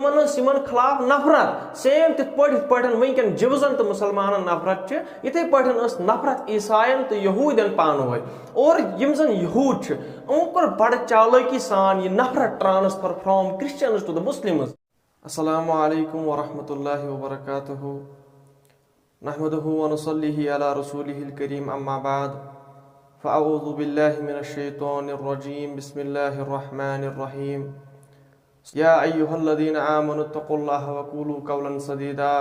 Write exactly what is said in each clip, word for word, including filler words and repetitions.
یِمن ٲس یِمن خلاف نفرت، سیم تِتھ پٲٹھۍ یِتھ پٲٹھۍ وٕنکٮ۪ن جِوزن تہٕ مُسلمانن نفرت چھِ، یِتھے پٲٹھۍ ٲس نفرت عیساین تہٕ یہوٗدٮ۪ن پانہٕ ؤنۍ۔ اور یِم زن یہوٗد چھِ، یِمو کوٚر بڑٕ چالٲکی سان یہِ نفرت transfer from Christians to the Muslims۔ السلام علیکم ورحمۃ اللہ وبرکاتہ۔ نحمده ونصلي على رسوله الكريم، اما بعد، فاعوذ بالله من الشيطان الرجيم، بسم الله الرحمن الرحيم۔ يا ايها الذين آمنوا اتقوا الله وقولوا قولا سديدا۔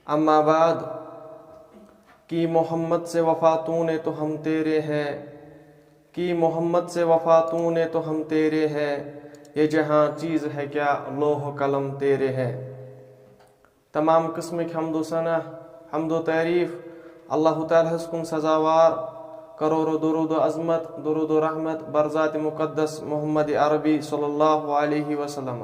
اما بعد، کہ محمد سے وفا تو نے تو ہم تیرے ہیں، کہ محمد سے وفا تو نے تو ہم تیرے ہیں، یہ جہاں چیز ہے کیا، لوح و قلم تیرے ہیں۔ تمام قسمٕکۍ حمد و ثنا، حمد و تعریف اللہ تعالیٰ ہس کُن سزاوار، کرورو درود و عظمت، درود و رحمت بر ذات مقدس محمد عربی صلی اللہ علیہ وسلم۔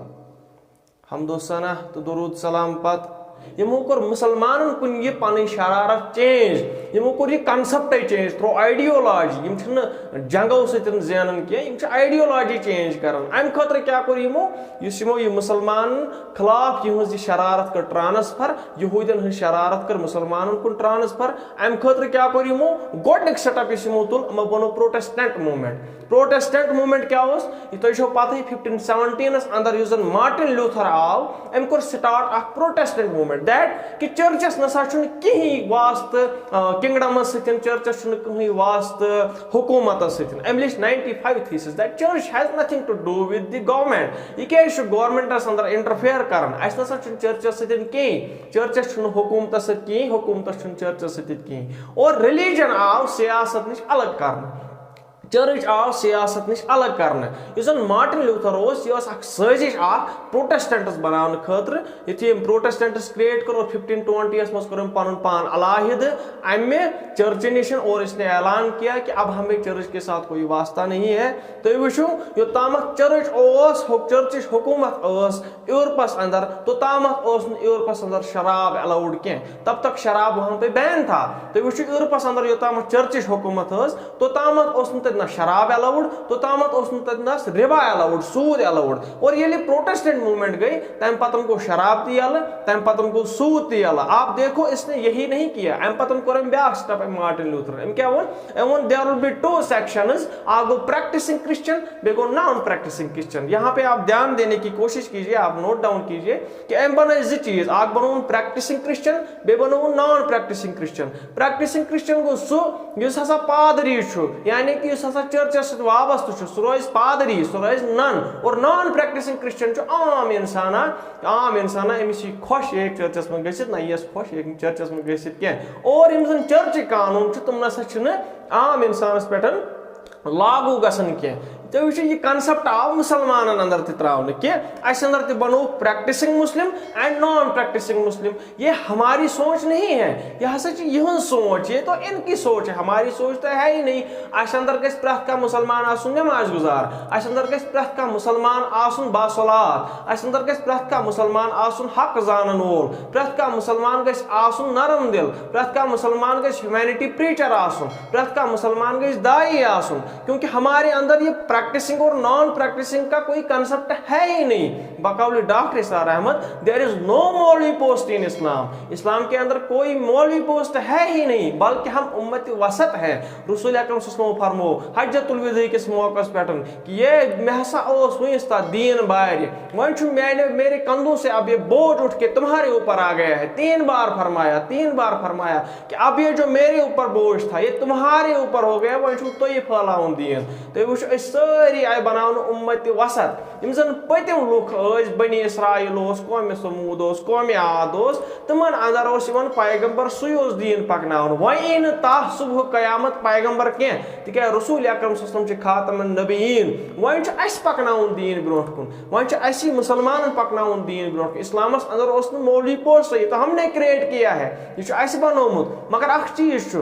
حمد و ثنا تہٕ درود سلام پتہٕ یِمو کوٚر مُسلمانن کُن یہِ پنٕنۍ شرارت change، یِمو کوٚر یہِ concept change through ideology۔ یِم چھِنہٕ جنگو سۭتۍ زینان کینٛہہ، یِم چھِ ideology change کران۔ امہِ خٲطرٕ کیٛاہ کوٚر یِمو؟ یُس یِمو یہِ مُسلمانن خلاف یِہٕنٛز یہِ شرارت کٔر transfer، یہوٗدین ہٕنٛز شرارت کٔر مُسلمانن کُن transfer۔ امہِ خٲطرٕ کیٛاہ کوٚر یِمو؟ گۄڈٕنیُک step یُس یِمو تُل، یِمو بنوو Protestant movement۔ Protestant movement کیٛاہ اوس؟ یہِ تۄہہِ چھو پتہٕے، fifteen seventeenس اندر یُس زن مارٹن لیوتھر آو، أمۍ کوٚر start اکھ Protestant movement، that کہ چرچس نسا چھُنہٕ کِہیٖنۍ واسطہٕ، آ، kingdomس سۭتۍ، چرچس چھُنہٕ کٕہٕنۍ واسطہٕ حکوٗمتس سۭتۍ۔ أمۍ لیچھ ninety five thesis that church has nothing to do with the government۔ یہِ کیٛازِ چھُ governmentس اندر interfere کران؟ اسہِ نسا چھُنہٕ چرچس سۭتۍ کِہیٖنۍ، چرچس چھُنہٕ حکوٗمتس سۭتۍ کِہیٖنۍ، حکوٗمتس چھُنہٕ چرچس سۭتۍ کِہیٖنۍ۔ اور religion آو سیاست نِش الگ کرنہٕ۔ چرچ آو سیاست نِش الگ کرنہٕ۔ یُس زن مارٹن لیوتھر اوس، یہِ ٲس اکھ سٲزش اکھ Protestants بناونہٕ خٲطرٕ۔ یُتھُے أمۍ Protestants create کوٚر اور fifteen twentyس منٛز کوٚر أمۍ پنُن پان علاحدٕ امہِ چرچہِ نِش، اور اس نے اعلان کیا کہ اب ہمیں چرچ کے ساتھ کوئی واسطہ نہیں ہے۔ تُہۍ وٕچھِو، یوٚتامَتھ چرچ اوس، ہُہ-، چرچٕچ حکوٗمت ٲس یورپس اندر، توٚتامَتھ اوس نہٕ یورپس اندر شراب allowed کینٛہہ۔ تب تک شراب وہاں پہ ban تھا۔ تُہۍ وٕچھِو، یورپس اندر یوٚتامَتھ چرچٕچ حکوٗمت ٲس، توٚتامَتھ اوس نہٕ تَتہِ نہ شراب allowed، توٚتامَتھ اوس نہٕ تَتہِ نہ رِبا allowed، سوٗد allowed۔ اور ییٚلہِ Protestant movement گٔے، تَمہِ پتہٕ گوٚو شراب تہِ یَلہٕ، تَمہِ پتہٕ گوٚو سوٗد تہِ یَلہٕ۔ آپ دیکھو، اس نے یہی نہیں کیا۔ اَمہِ پتہٕ کوٚر أمۍ بیٛاکھ step، أمۍ مارٹن لیوتھرن۔ أمۍ کیٛاہ ووٚن؟ أمۍ ووٚن، there will be two sections، اکھ گوٚو practicing Christian، بیٚیہِ گوٚو non practicing Christian۔ یہاں پہ آپ دھیان دینے کی کوشش کیجیے، آپ note down کیجیے کہ أمۍ بنٲے زٕ چیٖز، اکھ بنووُن practicing Christian، بیٚیہِ بنووُن non practicing Christian۔ Practicing Christian گوٚو سُہ یُس ہسا پادری چھُ، یعنی کہ یُس ہسا چرچس سۭتۍ وابستہٕ چھُ، سُہ روزِ پادری، سُہ روزِ nun۔ اور non practicing Christian چھُ عام انسانا، عام انسانا، أمِس یی خۄش یہِ ہیٚکہِ چرچس منٛز گٔژھِتھ، نہ یِیَس خۄش یہِ ہیٚکہِ نہٕ چرچس منٛز گٔژھِتھ کینٛہہ۔ اور یِم زن چرچٕکۍ قانوٗن چھِ، تِم نسا چھِنہٕ عام انسانس پٮ۪ٹھ لاگو گژھان کینٛہہ۔ تُہۍ وٕچھِو، یہِ concept آو مُسلمانن اندر تہِ تراونہٕ کہ اسہِ اندر تہِ بنو practicing Muslim and non practicing Muslim۔ یہ ہماری سوچ نہیں ہے، یہ ہسا چھِ یِہٕنٛز سوچ، یہ تو ان کی سوچ ہے، ہماری سوچ تو ہے ہی نہیں۔ اسہِ اندر گژھِ پرٛٮ۪تھ کانٛہہ مُسلمان آسُن نماز گُزار، اسہِ اندر گژھِ پرٛٮ۪تھ کانٛہہ مُسلمان آسُن باصلات، اسہِ اندر گژھِ پرٛٮ۪تھ کانٛہہ مُسلمان آسُن حق زانن وول، پرٛٮ۪تھ کانٛہہ مُسلمان گژھِ آسُن نرم دل، پرٛٮ۪تھ کانٛہہ مُسلمان گژھِ humanity preacher آسُن، پرٛٮ۪تھ کانٛہہ مُسلمان گژھِ داعی آسُن، کیونکہ ہمارے اندر یہ practicing اور non practicing کا کوئی concept ہے ہی نہیں۔ بقول doctor Israr Ahmad, there is no مولوی post in Islam۔ اسلام کے اندر کوئی مولوی post ہے ہی نہیں، بلکہ ہم امت وسط ہیں۔ رسول اکرم صلی اللہ علیہ وسلم فرمو حجۃ الوداع کس موقعس پٮ۪ٹھ کہ یہ مےٚ ہسا اوس وُنِس تام دین بارِ، وۄنۍ چھُ میانہِ، میرے کندھوں سے اب یہ بوجھ اٹھ کے تمہارے اوپر آ گیا ہے۔ تین بار فرمایا، تین بار فرمایا کہ اب یہ جو میرے اوپر بوجھ تھا، یہ تمہارے اوپر ہو گیا، وۄنۍ چھُو تُہی پھٲلاوُن دین۔ تُہۍ وٕچھِو، أسۍ سٲری آیہِ بناونہٕ امت وسط۔ یِم زن پٔتِم لُکھ ٲسۍ، بنی اسرائیل اوس، قوم ثمود اوس، قوم عاد اوس، تِمن اندر اوس یِوان پیغمبر، سُے اوس دین پکناوان۔ وۄنۍ یی نہٕ تاہ صبح قیامت پیغمبر کینٛہہ، تِکیازِ رسول اکرم صلی اللہ علیہ وسلم چھِ خاتم النبیین۔ وۄنۍ چھُ اسہِ پکناوُن دین برونٛٹھ کُن، وۄنۍ چھُ اسہِ مُسلمانن پکناوُن دین برونٛٹھ کُن۔ اسلامس اندر اوس نہٕ مولوی post، یہ تو ہم نے create کیا ہے، یہ چھُ اسہِ بنوومُت۔ مگر اکھ چیٖز چھُ،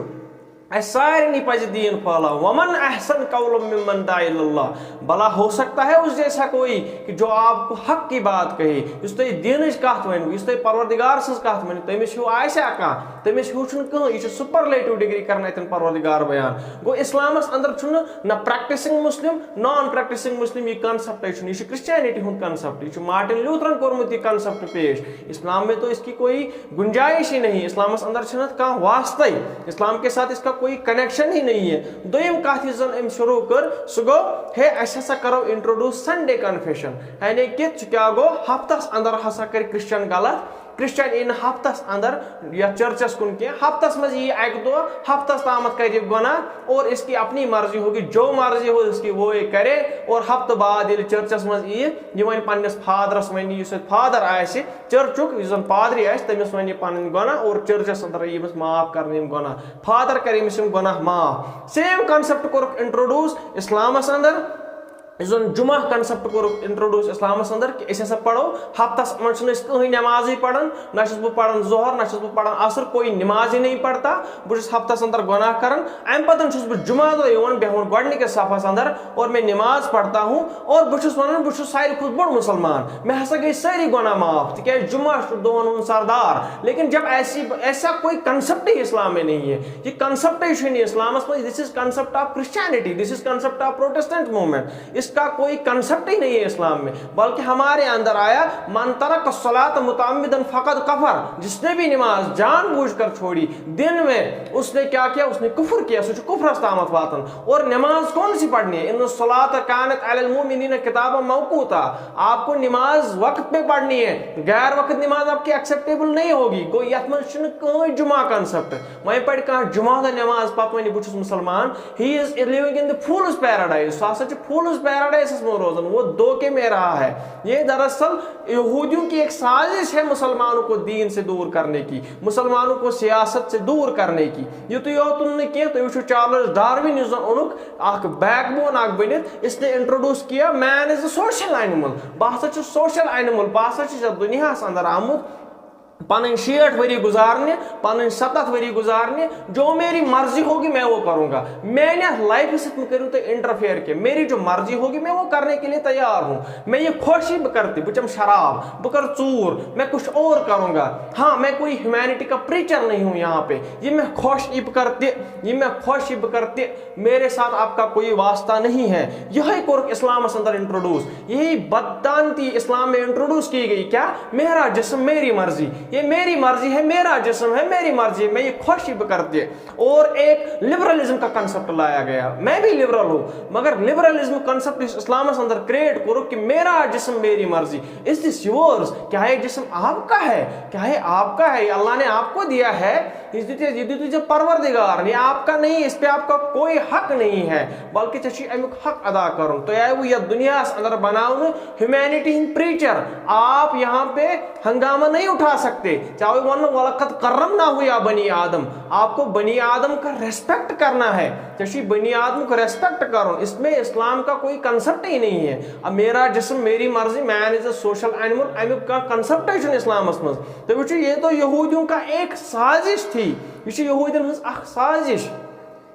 اسہِ سارنٕے پزِ دیٖن پھٲلاوُن۔ ومن احسن قولا ممن دعا الی اللہ۔ بھلا ہو سکتا ہے اس جیسا کوئی کہ جو آپ کو حق کی بات کہے، یُس تۄہہِ دیٖنٕچ کتھ ونہِ، یُس تۄہہِ پروردگار سٕنٛز کتھ ونہِ، تٔمِس ہیوٗ آسہِ ہا کانٛہہ؟ تٔمِس ہیوٗ چھُنہٕ کٕہٕنۍ۔ یہِ چھُ superlative degree کران اتٮ۪ن پروردگار بیان۔ گوٚو اسلامس اندر چھُنہٕ نہ practicing Muslim، non practicing Muslim، یہِ concept چھُنہٕ۔ یہِ چھُ Christianity ہُنٛد concept، یہِ چھُ مارٹن لیوتھرن کوٚرمُت یہِ concept پیش۔ اسلام میں تو اس کی کوئی گنجائش ہی نہیں، اسلامس اندر چھنہٕ اتھ کانٛہہ واسطے، اسلام کے ساتھ اس کا کوئی connection ہی نہیں ہے۔ دوٚیِم کتھ یُس زن أمۍ شروع کٔر، سُہ گوٚو، ہے، اسہِ ہسا کرو introduce Sunday confession، یعنی کہ ژٕ کیٛاہ گوٚو، ہفتس اندر ہسا کرِ کرسچن غلط، کرسچن یی نہٕ ہفتس اندر یتھ چرچس کُن کینٛہہ، ہفتس منٛز یی اکہِ دۄہ، ہفتس تامتھ کرِ یہِ گۄناہ، اور اس کی اپنی مرضی ہوگی، جو مرضی ہو اس کی وہ یہ کرے، اور ہفتہٕ بعد ییٚلہِ چرچس منٛز یی، یہِ ونہِ پننِس فادرس، ونہِ یُس اتہِ فادر آسہِ، چرچُک یُس زن پادری آسہِ، تٔمِس ونہِ یہِ پنٕنۍ گۄناہ اور چرچس اندر یی أمِس معاف کرنہٕ یِم گۄناہ۔ فادر کرِ أمِس یِم گۄناہ معاف۔ Same concept کوٚرُکھ introduce اسلامس اندر، یُس زن جمعہ concept کوٚرُکھ introduce اسلامس اندر کہ أسۍ ہسا پرو ہفتس منٛز، چھِنہٕ أسۍ کٕہٕنۍ نمازٕے پران، نہ چھُس بہٕ پران ظہر، نہ چھُس بہٕ پران عصر، کوئی نماز ہی نہیں پڑھتا۔ بہٕ چھُس ہفتس اندر گۄناہ کران، امہِ پتہٕ چھُس بہٕ جمعہ دۄہ یِوان بیہوان گۄڈٕنِکِس صفس اندر اور میں نماز پڑھتا ہوں اور بہٕ چھُس ونان بہٕ چھُس ساروی کھۄتہٕ بوٚڑ مسلمان، مےٚ ہسا گٔے سٲری گۄناہ معاف، تِکیازِ جمعہ چھُ دۄہن ہُنٛد سردار۔ لیکن جب ایسی، ایسا کوئی concept ہی اسلام میں نہیں ہے، یہ concept ہی چھُنہٕ اسلامس منٛز، this is concept of Christianity, this is concept of Protestant movement۔ اس کا کوئی concept ہی نہیں ہے اسلام میں، بلکہ ہمارے اندر آیا، من ترک الصلاۃ متعمدا فقد کفر، جس نے بھی نماز جان بوجھ کر چھوڑی دن میں، اس نے کیا کیا؟ اس نے کفر کیا، سُہ چھُ کفرس تامتھ واتان۔ اور نماز کون سی پڑھنی ہے؟ ان الصلاۃ کانت علی المؤمنین کتابا موقوتا، آپ کو نماز وقت پہ پڑھنی ہے، غیر وقت نماز آپ کی acceptable نہیں ہوگی۔ گوٚو یتھ منٛز چھُنہٕ کٕہٕنۍ جمعہ concept۔ وۄنۍ پرِ کانٛہہ جمعہ دۄہ نماز، پتہٕ ونہِ بہٕ چھُس مسلمان، he is living in the fool's paradise، سُہ ہسا چھُ fool's paradise منٛز روزان، وہ دھوکے میں رہا ہے۔ یہ دراصل یہودیوں کی ایک سازش ہے مسلمانوں کو دین سے دور کرنے کی، مسلمانوں کو سیاست سے دور کرنے کی۔ یُتُے یوت نہٕ کینٛہہ، تُہۍ وٕچھِو چارلس ڈارون یُس زن اوٚنُکھ اکھ backbone اکھ بٔنِتھ، اس نے introduce کیا، man is a social animal، بہٕ ہسا چھُس social animal، بہٕ ہسا چھُس یتھ دُنیاہس اندر آمُت پنٕنۍ شیٹھ ؤری گُزارنہِ، پنٕنۍ ستتھ ؤری گُزارنہِ، جو میری مرضی ہوگی میں وہ کروں گا۔ میانہِ لایفہِ سۭتۍ مہٕ کٔرِو تُہۍ interfere کینٛہہ، میری جو مرضی ہوگی میں وہ کرنے کے لیے تیار ہوں۔ مےٚ یہِ خۄش یی بہٕ کرٕ تہِ، بہٕ چٮ۪مہٕ شراب، بہٕ کرٕ ژوٗر، میں کچھ اور کروں گا۔ ہاں، میں کوئی humanity کا preacher نہیں ہوں یہاں پہ، یہِ مےٚ خۄش یی بہٕ کرٕ تہِ، یہِ مےٚ خۄش یی بہٕ کرٕ تہِ۔ میرے ساتھ آپ کا کوئی واسطہ نہیں ہے۔ یہے کوٚرُکھ اسلامس اندر introduce، یہی بددانتی اسلام میں introduce کی گئی۔ کیا؟ میرا جسم میری مرضی، یہ میری مرضی ہے، میرا جسم ہے، میری مرضی ہے، میں یہ خواہش بھی کرتے۔ اور ایک لبرلزم کا concept لایا گیا۔ میں بھی لبرل ہوں، مگر لبرلزم concept اس اسلامس اندر create کوٚرُکھ کہ میرا جسم میری مرضی۔ Is this yours؟ کیا یہ جسم آپ کا ہے؟ کیا یہ آپ کا ہے؟ یہ اللہ نے آپ کو دیا ہے؟ یہِ دیُت یہِ، یہِ دیُت ژےٚ پروردگارن، یہِ آپ کا نہیں، اس پہ آپ کا کوئی حق نہیں ہے، بلکہ ژےٚ چھُے امیُک حق ادا کرُن۔ تۄہہِ آیوٕ یتھ دُنیاہس اندر بناونہٕ humanity ہٕنٛدۍ preacher، آپ یہاں پہ ہنگامہ نہیں اٹھا سکتے۔ ژےٚ آوٕے وننہٕ، ولقد کرمنا ہو یا بنی آدم، آپ کو بنی آدم کا respect کرنا ہے، ژےٚ چھُے بنی آدمُک respect کرُن۔ اس میں اسلام کا کوئی concept ہی نہیں ہے۔ اب میرا جسم میری مرضی، man is a social animal، امیُک کانٛہہ concept ہٕے چھُنہٕ اسلامس منٛز۔ تُہۍ وٕچھِو، یہ تو یہودیوں کا ایک سازش تھی، یہِ چھِ یہودین ہٕنٛز اکھ سازش۔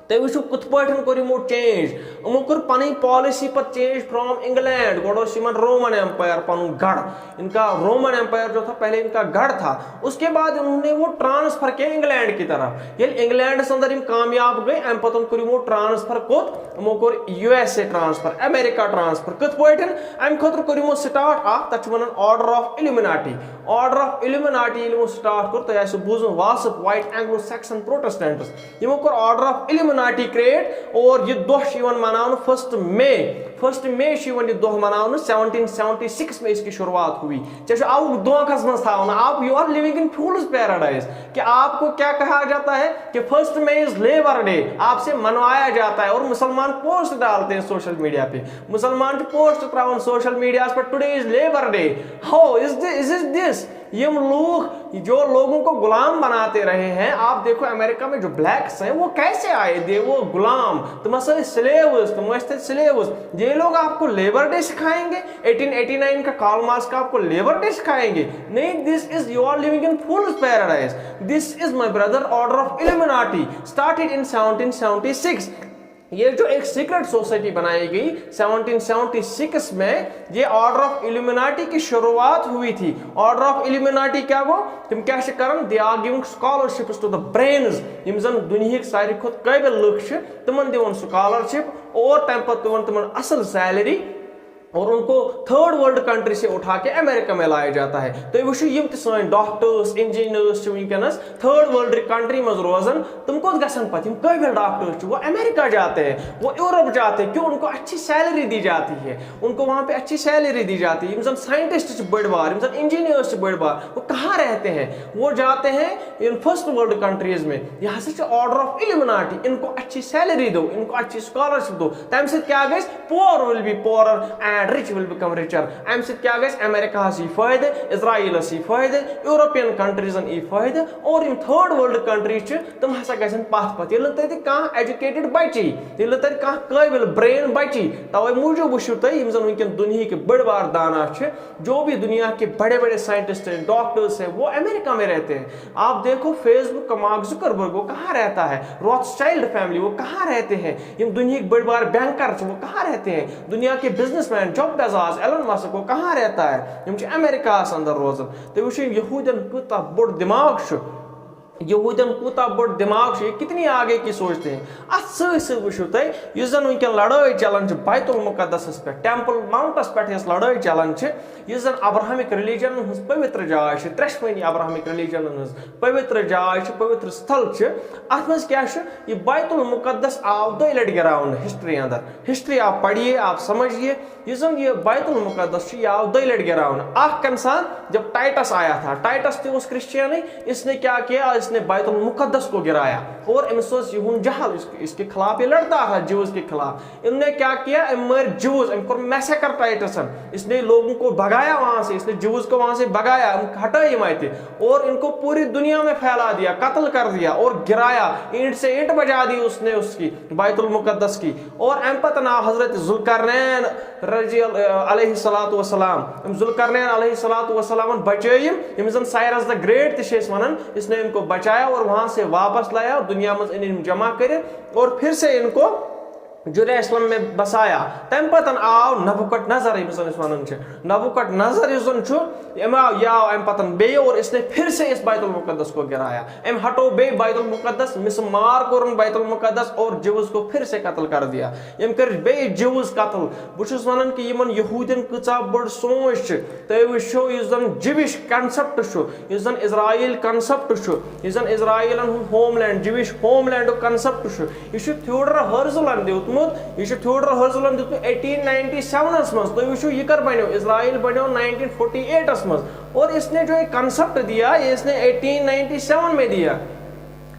تُہۍ وٕچھِو، کِتھ پٲٹھۍ کوٚر یِمو change۔ یِمو کٔر پنٕنۍ policy پتہٕ change from England۔ گۄڈٕ اوس یِمن Roman Empire پنُن گڑھ، ان کا Roman Empire جو تھا، پہلے ان کا گڑھ تھا، اس کے بعد انہوں نے وہ transfer کیا انگلینڈ کی طرف۔ ییٚلہِ انگلینڈس اندر یِم کامیاب گٔے، امہِ پتہٕ کوٚر یِمو transfer کوٚت؟ یِمو کوٚر USA transfer، امریکہ transfer۔ کِتھ پٲٹھۍ؟ امہِ خٲطرٕ کوٚر یِمو start اکھ، تتھ چھِ ونان Order of Illuminati۔ Order of Illuminati ییٚلہِ یِمو start کوٚر، تۄہہِ آسِوٕ بوٗزمُت، واصف، white Anglo-Saxon Protestants، یِمو کوٚر Order of Illuminati create، اور یہِ دۄہ چھُ یِوان مناونہٕ first May۔ First May چھُ یِوان یہِ دۄہ مناونہٕ، seventeen seventy six میں اس کی شروعات ہوئی۔ ژےٚ چھُ آوُکھ دھوکھس منٛز تھاونہٕ، آپ، you are living in fool's paradise۔ کہ آپ کو کیا کہا جاتا ہے کہ first May is Labour Day، آپ سے منوایا جاتا ہے، اور مسلمان post ڈالتے ہیں social media پہ۔ مسلمان چھِ post تراوان social media پہ، today is Labour Day۔ How is this, is it this? یِم لوٗکھ جو لوگوں کو غلام بناتے رہے ہیں، آپ دیکھو امریکہ میں جو بلیکس ہیں وہ کیسے آئے، دے وہ غلام، تم ٲسۍ slaves، تم ٲسۍ تتہِ slaves۔ یہ لوگ آپ کو لیبر ڈے سکھائیں گے، ایٹین ایٹی نائن کا کارل مارکس کا آپ کو لیبر ڈے سکھائیں گے؟ نہیں، this is you are living in fool's paradise. This is my brother order of Illuminati started in seventeen seventy six. یہ جو ایک سیکرٹ سوسائٹی بنائی گئی سیونٹین سیونٹی سکس میں، یہ آرڈر آف ایلومیناٹی کی شروعات ہوئی تھی۔ آرڈر آف ایلومیناٹی کیا گو؟ تم کیا چھ کران؟ They are giving scholarships to the brains. یم زن دنیاہک ساروی کھۄتہٕ قٲبل لُکھ چھِ، تمن دِوان سکالرشپ اور تمہِ پتہٕ دِوان تمن اصل سیلری، اور ان کو تھرڈ ورلڈ کنٹری سے اٹھا کے امریکہ میں لایا جاتا ہے۔ تُہۍ وٕچھِو، یِم تہِ سٲنۍ ڈاکٹرس، انجینئرس چھِ وٕنکیٚنس تھرڈ ورلڈ کنٹری منٛز روزان، تِم کوٚت گژھن پتہٕ؟ یِم قٲبل ڈاکٹرس چھِ، وہ امریکہ جاتے ہیں، وہ یورپ جاتے ہیں، کیوں؟ ان کو اچھی سیلری دی جاتی ہے، ان کو وہاں پہ اچھی سیلری دی جاتی ہے۔ یِم زن سائنٹسٹ چھِ بٔڑۍ بار، یِم زن انجینئرس چھِ بٔڑۍ بار، وہ کہاں رہتے ہیں؟ وہ جاتے ہیں ان فرسٹ ورلڈ کنٹریز میں۔ یہ ہسا چھِ آرڈر آف ایلومیناٹی، ان کو اچھی سیلری دو، ان کو اچھی سکالرشپ دو۔ تمہِ سۭتۍ کیٛاہ گژھِ؟ Poor will be poorer and rich will become richer. امہِ سۭتۍ کیٛاہ گژھِ؟ امریکہس یی فٲیدٕ، اسرائیلس یی فٲیدٕ، یورپین کنٹریزن یی فٲیدٕ، اور یِم تھرڈ ورلڈ کنٹریز چھِ، تِم ہسا گژھن پتھ پتھ۔ ییٚلہِ نہٕ تتہِ کانٛہہ ایجوکیٹڈ بچی، ییٚلہِ نہٕ تتہِ کانٛہہ قٲبل برین بچی، توے موٗجوٗب وٕچھِو تُہۍ، یِم زن وٕنکیٚن دُنیہٕکۍ بٔڑۍ بار دانا چھِ، جو بھی دنیا کے بڑے بڑے سائنٹسٹ ہیں، ڈاکٹرس ہیں، وہ امریکہ میں رہتے ہیں۔ آپ دیکھو، فیس بک کا مارک زکربرگ، وہ کہاں رہتا ہے؟ روتھ چائلڈ فیملی، وہ کہاں رہتے ہیں؟ یِم دنیاہٕکۍ بٔڑۍ بار بینکر چھِ، وہ کہاں رہتے ہیں؟ دنیا کے businessman Jeff Bezos, Elon Musk, وہ کہاں رہتا ہے؟ یِم چھِ امریکہس اندر روزان۔ تُہۍ وٕچھِو، یِم یہوٗدٮ۪ن کوٗتاہ بوٚڑ دٮ۪ماغ چھُ، یہوٗدٮ۪ن کوٗتاہ بوٚڑ دٮ۪ماغ چھُ، یہ کتنی آگے کی سوچتے ہیں۔ اتھ سۭتۍ سۭتۍ وٕچھِو تُہۍ، یُس زن وٕنکیٚن لڑٲے چلان چھِ بیت المقدسس پٮ۪ٹھ، ٹیمپل ماؤنٹس پٮ۪ٹھ یۄس لڑٲے چلان چھِ، یُس زن ابراہمک ریلیجنن ہٕنٛز پویتر جاے چھِ، ترٛٮ۪شوٕنی ابراہمک ریلیجنن ہٕنٛز پویتر جاے چھِ، پویتر ستھل چھِ، اتھ منٛز کیٛاہ چھُ؟ یہِ بیت المقدس آو دۄیہِ لٹہِ گراونہٕ ہسٹری اندر۔ ہسٹری آپ پڑھیے، آپ سمجھیے، یُس زن یہِ بیت المقدس چھُ، یہِ آو دۄیہِ لٹہِ گراونہٕ۔ اکھ کمہِ ساتہٕ؟ جب ٹائٹس آیا تھا، ٹائٹس تہِ اوس کرسچینٕے، اس نے کیا کیا؟ اس نے بیت المقدس کو گرایا اور أمِس اوس یِہُنٛد جہل، اس، اس کے خلاف یہ لڑتا تھا، جوز کے خلاف۔ ان نے کیا کیا؟ أمۍ مٲرۍ جوز، أمۍ کوٚر میسیکر ٹائٹسن، اس نے لوگوں کو بھگایا وہاں سے، اس نے جوز کو وہاں سے بھگایا، أمۍ ہٹٲے یِم اتہِ اور ان کو پوری دنیا میں پھیلا دیا، قتل کر دیا اور گرایا، اینٹ سے اینٹ بجا دی اس نے اس کی، بیت المقدس کی۔ اور امہِ پتہٕ آو حضرت ذوالقرنین رضی ال-، علیہ الصلوۃ والسلام، أمۍ ذوالقرنین علیہ الصلوۃ والسلامن بچٲے یِم، یِم زن سائرس the great تہِ چھِ أسۍ ونان، اس نے ان کو بچایا اور وہاں سے واپس لایا، دنیا منٛز أنۍ یِم جمع کٔرِتھ اور پھر سے ان کو جیروسلم میں بسایا۔ تمہِ پتہٕ آو نبوکدنضر، ییٚمِس زن أسۍ ونان چھِ نبوکدنضر، یُس زن چھُ، أمۍ آو، یہِ آو امہِ پتہٕ بیٚیہِ اور اس نے پھر سے اس بیت المقدس کو گرایا۔ أمۍ ہٹو بیٚیہِ بیت المقدس، مِسہٕ مار کوٚرُن بیت المقدس اور جوز کو پھر سے قتل کر دیا۔ أمۍ کٔرۍ بیٚیہِ جوز قتل۔ بہٕ چھُس ونان کہِ یِمن یہوٗدٮ۪ن کۭژاہ بٔڑ سونچ چھِ۔ تُہۍ وٕچھِو، یُس زن جوش کنسپٹ چھُ، یُس زن اسرائیل کنسپٹ چھُ، یُس زن اسرائیلن ہُنٛد ہوم لینڈ، جوش ہوم لینڈُک کنسپٹ چھُ، یہِ چھُ تھیوڈر ہرزلن دیُتمُت، یہِ چھُ تھیوڈر ہرزلن دیُتمُت ایٹین ناینٹی سیونس منٛز۔ تُہۍ وٕچھِو، یہِ کر بنیو؟ اسرائیل بنیو ناینٹین فورٹی ایٹس منٛز، اور اس نے جو ایک کنسپٹ دیا، یہ اس نے ایٹین ناینٹی سیون میں دیا۔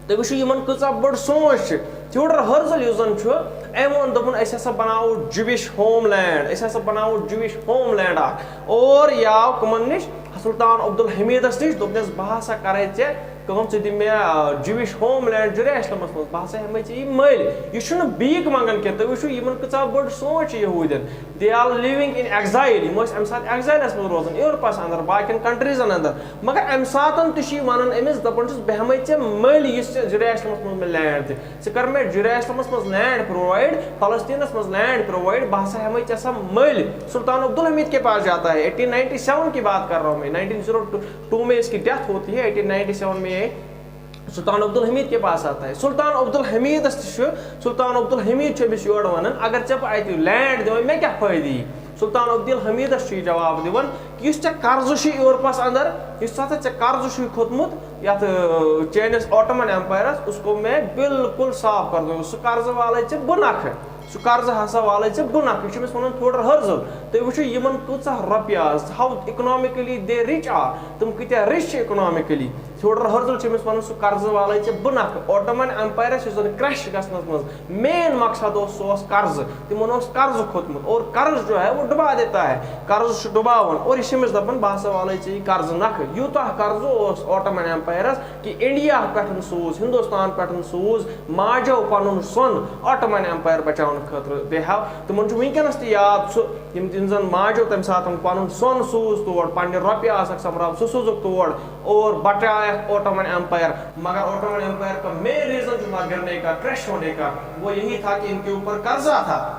تُہۍ وٕچھِو، یِمن کۭژاہ بٔڑ سونچ چھِ۔ تھیوڈر ہرزل یُس زن چھُ، أمۍ ووٚن، دوٚپُن، أسۍ ہسا بناوو جوش ہوم لینڈ، أسۍ ہسا بناوو جوش ہوم لینڈ اکھ۔ اور یہِ آو کٕمن نِش؟ سلطان عبدالحمیدس نِش، دوٚپنس، بہٕ ہسا کرے ژےٚ کٲم، ژٕ دِ مےٚ، آ، جوش ہوم لینڈ جیروسلمس منٛز، بہٕ ہسا ہٮ۪مے ژےٚ یہِ مٔلۍ۔ یہِ چھُنہٕ بیٖک منٛگان کینٛہہ۔ تُہۍ وٕچھِو، یِمن کۭژاہ بٔڑ سونچ چھِ یہوٗدٮ۪ن۔ They are living in exile، یِم ٲسۍ امہِ ساتہٕ ایگزایلس منٛز روزان، یورپس اندر، باقین کنٹریزن اندر۔ مگر امہِ ساتن تہِ چھُ یہِ ونان أمِس، دپان چھُس، بہٕ ہٮ۪مے ژےٚ مٔلۍ یُس ژےٚ جیروسلمس منٛز مےٚ لینڈ دِ۔ ژٕ کر مےٚ جیروسلمس منٛز لینڈ پرووایڈ، فلسطینس منٛز لینڈ پرووایڈ، بہٕ ہسا ہٮ۪مے ژےٚ سۄ مٔلۍ۔ سلطان عبدالحمید کے پاس جاتا ہے، ایٹین ناینٹی سیون کی بات کر رہا ہوں میں، ناینٹین زیرو ٹو میں اس کی ڈیتھ ہوتی ہے، ایٹین ناینٹی سیون میں یہ سلطان عبدالحمید کے پاس آتا ہے۔ سلطان عبدالحمیدس تہِ چھُ، سلطان عبدالحمید چھُ أمِس یورٕ ونان، اگر ژےٚ بہٕ اتہِ لینڈ دِمے، مےٚ کیٛاہ فٲیدٕ یی؟ سلطان عبدالحمیدس چھُ یہِ جواب دِوان کہِ یُس ژےٚ قرضہٕ چھُ یورپس اندر، یُس ہسا ژےٚ قرضہٕ چھُے کھوٚتمُت یتھ، آ، چٲنِس آٹومن ایمپایرس، اس کو میں بالکل صاف کر دوں، سُہ قرضہٕ والے ژےٚ بہٕ نکھٕ۔ سُہ قرضہٕ ہسا والے ژےٚ بہٕ نکھٕ، یہِ چھُ أمِس وَنان تھیوڈر ہرزل۔ تُہۍ وٕچھِو یِمن کۭژاہ رۄپیہِ آسہٕ، how economically they rich are، تِم کۭتیٛاہ rich چھِ economically۔ تھیوڈر ہرزل چھُ أمِس وَنان سُہ قرضہٕ والے ژےٚ بہٕ نکھٕ۔ Ottoman Empireس یُس زَن crash گژھنَس منٛز main مقصد اوس، سُہ اوس قرضہٕ۔ تِمن اوس قرضہٕ کھوٚتمُت، اور قرض جو ہے وہ ڈُبا دیتا ہے، قرض چھُ ڈُباوان۔ اور یہِ چھِ أمِس دَپان بہٕ ہسا والے ژےٚ یہِ قرضہٕ نکھٕ۔ یوٗتاہ قرضہٕ اوس Ottoman Empireس کہِ انڈیا پٮ۪ٹھ سوٗز، ہندوستان پٮ۪ٹھ سوٗز ماجو پنُن سۄن Ottoman Empire بچاونہٕ خٲطرٕ۔ بیٚیہِ ہاو تِمن چھُ وٕنکیٚنس تہِ یاد سُہ، یِم، یِم زن ماجو تمہِ ساتہٕ پنُن سۄن سوٗز تور، پننہِ رۄپیہِ آسکھ سۄمبراو، سُہ سوٗزُکھ تور اور بچایکھ Ottoman Empire۔ مگر Ottoman Empire کا main reason جو وہاں گرنے کا، crash ہونے کا، وہ یہی تھا کہ ان کے اوپر قرضہ تھا۔